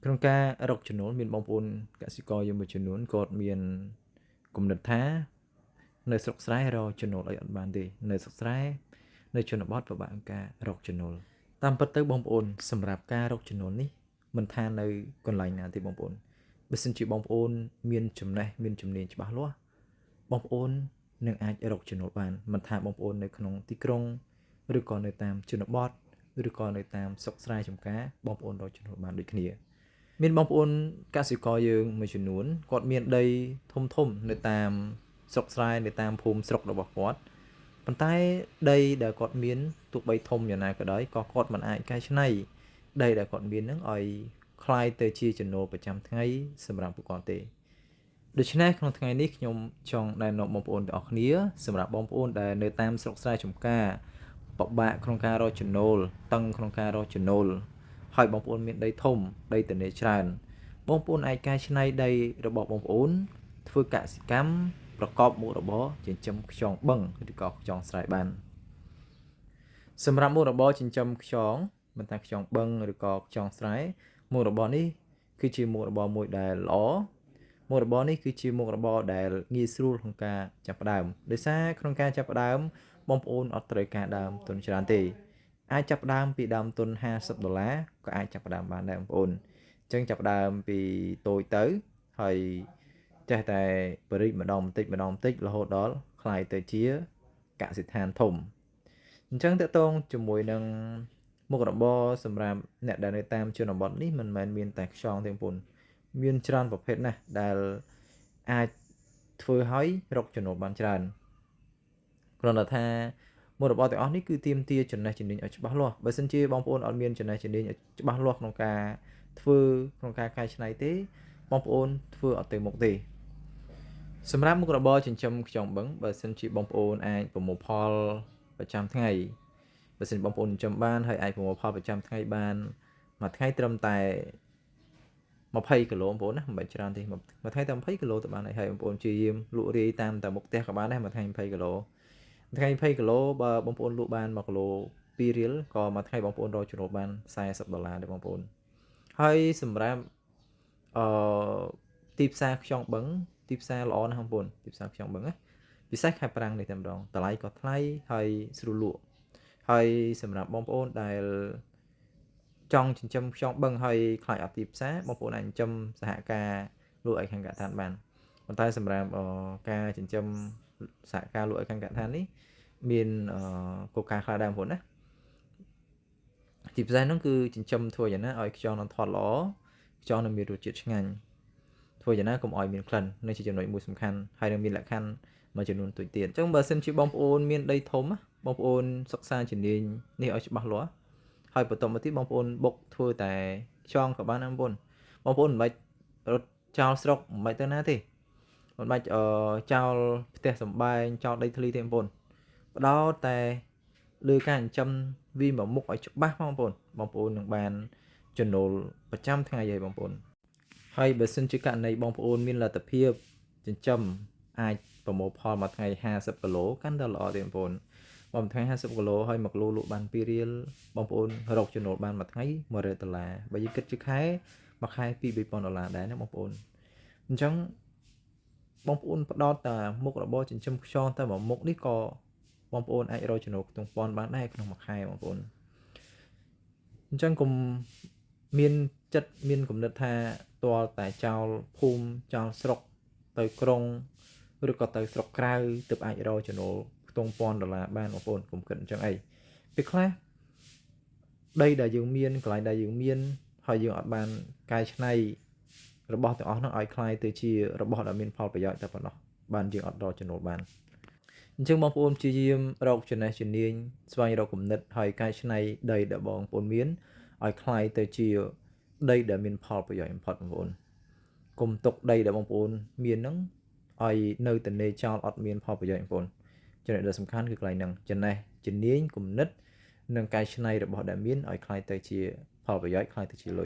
ក្នុងការរកចំណូលមានបងប្អូនកសិករយើងមួយចំនួនគាត់មានគំនិតថានៅស្រុកស្រែរកចំណូលអីអត់បានទេនៅស្រុកស្រែនៅជនបទពិបាកក្នុងការរកចំណូលតាមពិតទៅបងប្អូនសម្រាប់ការរកចំណូលនេះមិនថានៅកន្លែងណាទេបងប្អូនបើសិនជាបងប្អូនមានចំណេះមានជំនាញច្បាស់លាស់បងប្អូននឹងអាចរកចំណូលបានមិនថាបងប្អូននៅក្នុងទីក្រុងឬក៏នៅតាមជនបទឬក៏នៅតាមស្រុកស្រែចម្ការបងប្អូនរកចំណូលបានដូចគ្នា មានបងប្អូនកសិករយើងមួយចំនួនគាត់មានដីធំធំនៅតាមស្រុកស្រែនៅតាមភូមិស្រុករបស់គាត់ប៉ុន្តែដីដែលគាត់មានទោះបីធំយ៉ាងណាក៏ដោយក៏គាត់មិនអាចកែច្នៃដីដែលគាត់មាននឹងឲ្យក្លាយទៅជាចំណូលប្រចាំថ្ងៃសម្រាប់ពួកគាត់ទេដូច្នេះក្នុងថ្ងៃនេះខ្ញុំចង់ណែនាំបងប្អូនទាំងអស់គ្នាសម្រាប់បងប្អូនដែលនៅតាមស្រុកស្រែចម្ការពិបាកក្នុងការរកចំណូលតឹងក្នុងការរកចំណូល ហើយបងប្អូនមានដីធំដីទំនេរច្រើនបងប្អូនអាចកែច្នៃដីរបស់បងប្អូនធ្វើកសិកម្មប្រកបមុខរបរចិញ្ចឹមខ្យងបឹងឬក៏ខ្យងស្រែបានសម្រាប់មុខរបរចិញ្ចឹមខ្យងមិនថាខ្យងបឹងឬក៏ខ្យងស្រែមុខរបរនេះគឺជាមុខរបរមួយដែលល្អមុខរបរនេះគឺជាមុខរបរដែលងាយស្រួលក្នុងការចាប់ផ្ដើមដោយសារក្នុងការចាប់ផ្ដើមបងប្អូនអត់ត្រូវការដើមទុនច្រើនទេ អាចចាប់ផ្ដើមពីដើមទុន50ដុល្លារក៏អាចចាប់ផ្ដើមបានដែរបងប្អូនអញ្ចឹងចាប់ផ្ដើមពីតូចទៅហើយចេះតែបរិចម្ដងបន្តិចម្ដងបន្តិចរហូតដល់ក្លាយទៅជាកសិដ្ឋានធំអញ្ចឹងតកតងជាមួយនឹងមុខរបរសម្រាប់អ្នកដែលនៅតាមជនបទនេះមិនមែនមានតែខ្យងទេបងប្អូនមានច្រើនប្រភេទណាស់ដែលអាចធ្វើឲ្យរកចំណូលបានច្រើនគ្រាន់តែថាមុខរបរទាំងអស់នេះគឺទាមទារចំណេះជំនាញឲ្យច្បាស់លាស់បើសិនជាបងប្អូនអត់មានចំណេះជំនាញឲ្យច្បាស់លាស់ក្នុងការធ្វើក្នុងការកែច្នៃទេបងប្អូនធ្វើអត់ទៅមុខទេសម្រាប់មុខរបរចិញ្ចឹមខ្យងបឹងបើសិនជាបងប្អូនអាចប្រមូលផលប្រចាំថ្ងៃបើសិនបងប្អូនចិញ្ចឹមបានហើយអាចប្រមូលផលប្រចាំថ្ងៃបានមួយថ្ងៃត្រឹមតែ20គីឡូបងប្អូនណាមិនបាច់ច្រើនទេមួយថ្ងៃតែ20គីឡូទៅបានហើយបងប្អូនព្យាយាមលក់រាយតាមតែមុខផ្ទះក៏បានដែរមួយថ្ងៃ20គីឡូថ្ងៃ20គីឡូបើបងប្អូនលក់បាន1គីឡូ2រៀលក៏មួយថ្ងៃបងប្អូនរកចំណូលបាន40ដុល្លារដែរបងប្អូនហើយសម្រាប់អឺទីផ្សារខ្យងបឹងទីផ្សារល្អណាស់បងប្អូនទីផ្សារខ្យងបឹងណាពិសេសខែប្រាំងនេះតែម្ដងតម្លៃក៏ថ្លៃហើយស្រួលលក់ហើយសម្រាប់បងប្អូនដែលចង់ចិញ្ចឹមខ្យងបឹងហើយខ្លាចអត់ទីផ្សារបងប្អូនអាចចិញ្ចឹមសហការលក់ឲ្យខាងកថាបានប៉ុន្តែសម្រាប់ការចិញ្ចឹមសហការលក់ឲ្យខាងកថានេះមានគោលការណ៍ខ្លះដែរបងប្អូនណាជាពិសេសហ្នឹងគឺចិញ្ចឹមធ្វើយ៉ាងណាឲ្យខ្យងនឹងធាត់ល្អខ្យងនឹងមានរសជាតិឆ្ងាញ់ធ្វើយ៉ាងណាកុំឲ្យមានក្លិននេះជាចំណុចមួយសំខាន់ហើយនឹងមានលក្ខខណ្ឌមួយចំនួនទូចទៀតអញ្ចឹងបើសិនជាបងប្អូនមានដីធំបងប្អូនសិក្សាជំនាញនេះឲ្យច្បាស់លាស់ហើយបន្តមកទៀតបងប្អូនបុកធ្វើតែខ្យងក៏បានដែរបងប្អូនបងប្អូនមិនបាច់រត់ចោលស្រុកមិនបាច់ទៅណាទេមិនបាច់ចោលផ្ទះសំបែងចោលដីធ្លីទេបងប្អូនផ្ដោតតែលើការចិញ្ចឹមវាមួយមុខឲ្យច្បាស់បងប្អូនបងប្អូននឹងបានចំណូលប្រចាំថ្ងៃហើយបងប្អូនហើយបើសិនជាករណីបងប្អូនមានលទ្ធភាពចិញ្ចឹមអាចប្រមូលផលមួយថ្ងៃ50គីឡូកាន់តែល្អទេបងប្អូនបើមួយថ្ងៃ50គីឡូហើយ1គីឡូលក់បាន2រៀលបងប្អូនរកចំណូលបានមួយថ្ងៃ100ដុល្លារបើយើងគិតជាខែមួយខែ2 3000ដុល្លារដែរណាបងប្អូនអញ្ចឹងបងប្អូនផ្ដោតតែមុខរបរចិញ្ចឹមខ្យងតែមួយមុខនេះក៏បងប្អូនអាចរកចំណូលខ្ទង់ពាន់បានដែរក្នុងមួយខែបងប្អូនអញ្ចឹងកុំមានចិត្តមានគំនិតថាទាល់តែចោលភូមិចោលស្រុកទៅក្រុងឬក៏ទៅស្រុកក្រៅទើបអាចរកចំណូលខ្ទង់ពាន់ដុល្លារបានបងប្អូនកុំគិតអញ្ចឹងអីពេលខ្លះដីដែលយើងមានកន្លែងដែលយើងមានហើយយើងអត់បានកែច្នៃរបស់ទាំងអស់នោះឲ្យក្លាយទៅជារបស់ដែលមានផលប្រយោជន៍តែប៉ុណ្ណោះបានយើងអត់រកចំណូលបានអញ្ចឹងបងប្អូនព្យាយាមរកចំណេះជំនាញស្វែងរកគំនិតហើយកែច្នៃដីដែលបងប្អូនមានឲ្យក្លាយទៅជាដីដែលមានផលប្រយោជន៍បំផុតបងប្អូនកុំទុកដីដែលបងប្អូនមានហ្នឹងឲ្យនៅតនេចោលអត់មានផលប្រយោជន៍បងប្អូនចំណុចដ៏សំខាន់គឺកន្លែងហ្នឹងចំណេះជំនាញគំនិតនិងកែច្នៃរបស់ដែលមានឲ្យក្លាយទៅជាផលប្រយោជន៍ក្លាយទៅជាលុយ។